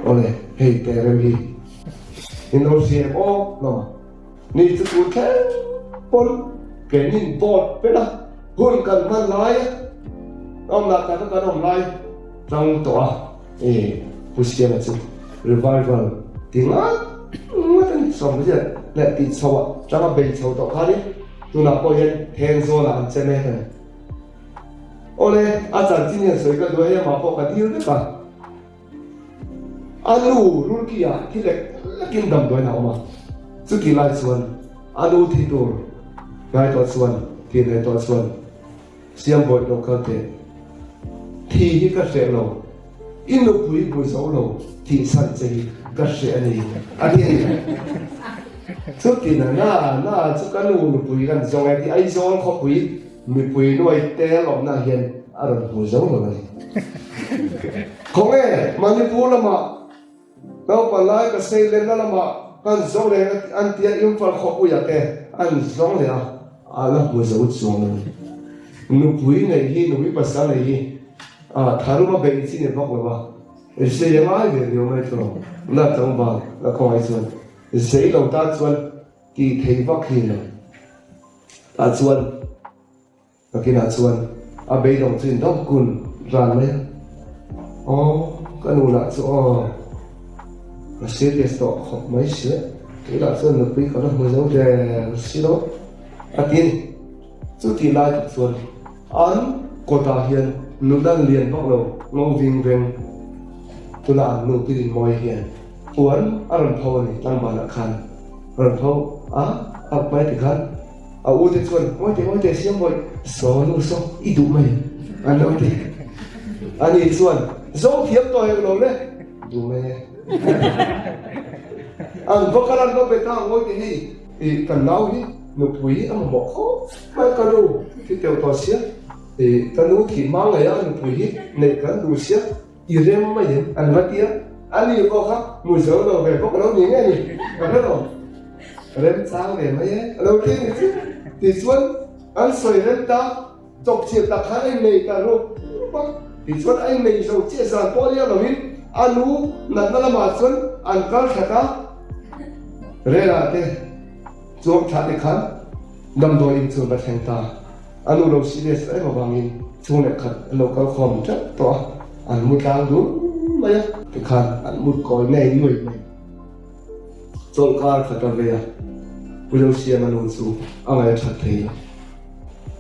Awle, hei teh reuh hi in lo hria em aw hlawm a. Ni chu tur thleng pawn keinin board pen a, hun kan hman lai a, awmna taka kan awm lai tang tawh a. E Pu Siama chu revival ti ngat ngat a ni. Sawmriat leh tih chho ah tanga bei chho tawh khanin tunah pawh hian then zawnah an che mek a ni. Awle, a chanchin hian sawi ka duh a, hei amah pawh ka dil vek a. A nu Rulki ah thi lek lekin damdawiin a awm a, chutih lai chuan a nu thi tur ngai tawh chuan tih nei tawh chuan Siam bawih lo kal teh. Thi hi ka hreh lo. I nupui bu zo lo tih chhan che hi ka hreh a ni, a ti a ni. Chuti na na na chu ka nu nupui kan zawng e tih Aizawl khawpui mipui nuai tel awmna hian a rawn hmu zo lo a ni. Khawnge Manipur lamah Naupang lai ka sei lenna lamah kan zawng leh an tia Imphal khawpuia te an zawng leh a, a la hmu zo chuang a ni. Nupui nei hi, nupui pasal nei hi a tharum a beih chi ni bawk lo a, zei a ngai ve viau mai tawh. Na tlangval la khawngaih chuan zei lo tan chuan tih thei vak hi lo. Tah chuan. Nakinah chuan a beidawng chu indawm kun ran mai a, Aw, ka nu lah chu aw, ka serious tawh khawp mai sia, kei lah chuan nupui ka la hmu zo der si lo, a ti a ni. Chutih lai tak chuan an kawtah hian nula lian vak lo ngo ving veng tuna an nu Pirin Mawi hian puan a rawn pho a ni, tlangvalah khan a rawn pho a, a hmai tikhan. A u te chuan, Ngawi teh, ngawi teh, siam bawih, saw nu saw, i duh mai em? An lo ti. Ani chuan, Zo thiam tawh hek lo le, duh mai e. An va kal an va bet a, Ngawi teh hei, i kan nau hi nupui a mamawh khawp mai, ka nu thi teuh tawh sia, i ka nu thih hma ngei a nupui hi neih kan duh sia, i rem mai em? An va ti a, ani pawh kha hmu zo lo ve bawk a lo ni nge ni, ka hre lo. Remchang ve mai e, a lo ti ni chu. Tichuan an sawi rem ta, chawpchilh tak khan a innei ta rup rup a. Tichuan a innei zo chiah zan pawh liau loin a nu natna lamah chuan an kal thla ta. Rela te chuang thla te khan damdawi in chu an va thleng ta. A nu lo serious em avangin chhung leh khat an lo kal khawm teuh tawh a, an mu tlang dur mai a. Tikhan an mut kawi ngei nuai mai. Chawlhkar khat a vei a, Pu Zosiama nu chu a ngaih a that thei lo.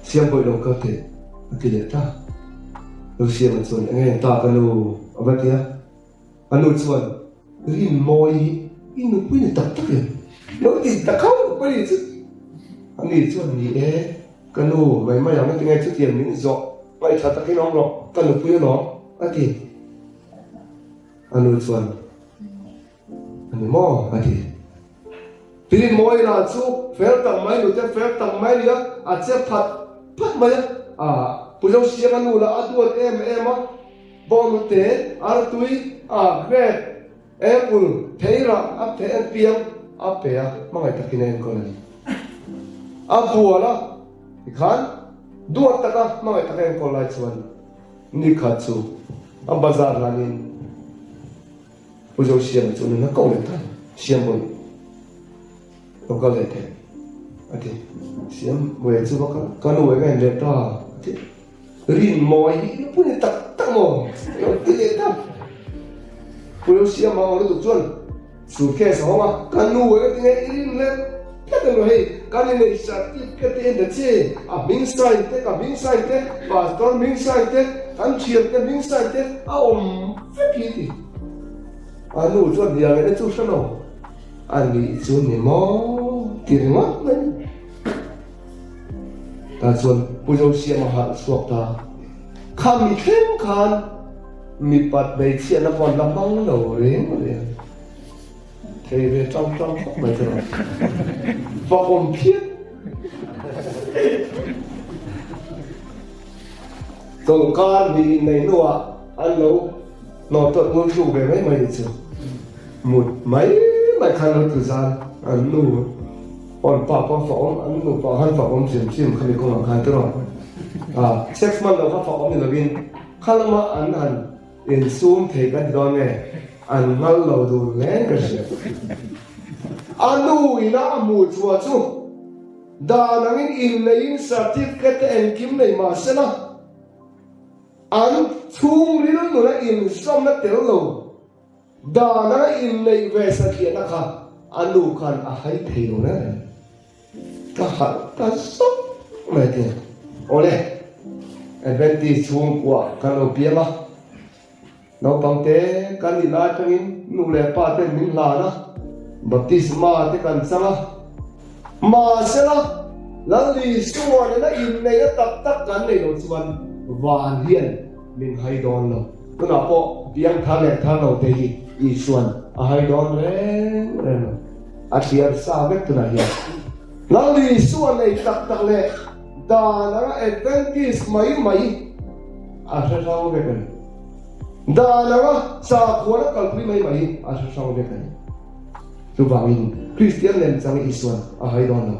Siam pawih lo kal teh a ti leh ta. Zosiama chuan eng eng ta ka nu a va ti a. A nu chuan Rinmawi hi i nupui ni tak tak em? Lo ti ta khauh mai ni chu. A ni chuan ni e, ka nu mai mai ang a ti nge chutiang min zawh ngaihthla takin awm rawh ka nupui alawm a ti. A nu chuan A ni maw? a ti. Tin, Mawila chu fel tak mai nute fel tak mai nia, a che phat phat mai a. A Pu Zosianga nu lah a duat em em a, bawnghnute, artui, a grape, apple, theirah a phe en piang a pe a, hmangaih takin a enkawl a ni. A bual a, tikhan duat taka hmangaih taka enkawl lai chuan nikhat chu a bazar hlanin, Pu Zosiama chu nuna ko leh ta, Siam bawi lo kal leh teh a ti. Siam bawi chu va kal, ka nu eng a en leh ta a ti. Rinmawi hi nupui ni tak tak maw lo ti leh ta. Pu Zosiama aw lutuk chuan suitcase a hawng a, ka nu eng a ti nge i rin leh tlat ang lo hei, kan inneih certificate te en ta che, a hming sign te, ka hming sign te, pastor hming sign te, kan thiante hming sign te a awm vek hi ti. A nu chuan hnial leh na chu hre lo a nih chu ni maw ti ringawt mai. Tah chuan Pu Zosiama harh chhuak ta. Kha mi thleng khan mipat hmeichhiatna pawh an la hmang lo reng reng. Thei ve tang tang khawp mai chu fakawm phian. Chawlhkar hnih inneih hnuah an lo Hnawh tawlh ngun thluk ve mai mai ni chu. Mut mai mai khan lo tu zan an nu on pa pawh fak awm an nu pawh khan fak awm hrim hrim khami kawngah khan tiraw a sex hman loh kha fak awm ni lovin kha lama an han insum thei kan ti dawn nge. An ngal lo dun hlein ka hria. A nu ina a hmuh chhuah chu dan angin inneihin certificate te engkim nei mah sela, an chhungril nuna inzawmna tel lo dan anga inneih ve satliahna kha a nu khan a hai thei lo reng reng. Ka harh ta zawk mai tia. Awle, Adventist chhungkua kan lo piang a. Naupangte kan nih lai atangin nu leh pa ten min hlan a, baptisma te kan chang a. Mahsela, Lal Isua nena inneihna tak tak kan neih loh chuan van hian min hai dawn lo. Tunah pawh biang thar leh thar lo te hi Isuan a hai dawn reng reng lo. A thliar sa vek tunah hian. Lal Isua nei tak tak leh dan anga Adventist mai mai a hre hrang vek a ni. Dan anga sakhuana kalpui mai mai a hre hrang vek a ni. Chuvangin Kristian lemchang Isuan a hai dawn lo.